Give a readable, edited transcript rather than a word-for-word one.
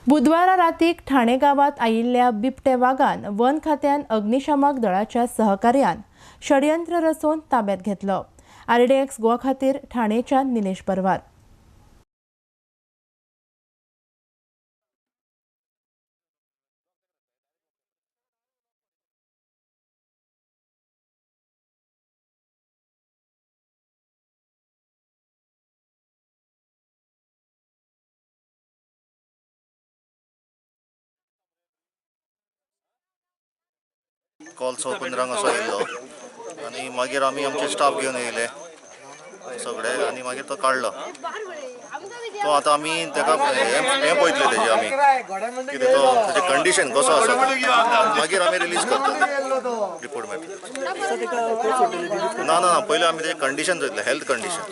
बुधवारा रातीक ठाणे गांवांत आयिल्ल्या बिबटे वागान वन खात्यान अग्निशामक दळाच्या सहकार्यान षडयंत्र रचोवन ताब्यात घेतलो. आरडीएक्स गोवा खातीर ठाणेच्यान निलेश परवार. कॉल 1:15 असो येयल्लो आनी मागीर आमी आमचे स्टाफ घेवन येयले सगळे आनी मागीर तो काडलो. तो आतां आमी ताका हें पळयतले तेजें आमी कितें तो तेजें कंडिशन कसो आसा, मागीर आमी रिलीज करतले रिपोर्ट मेळटलो. ना ना ना, पयलीं आमी तेजें कंडिशन चोयतले, हेल्थ कंडिशन.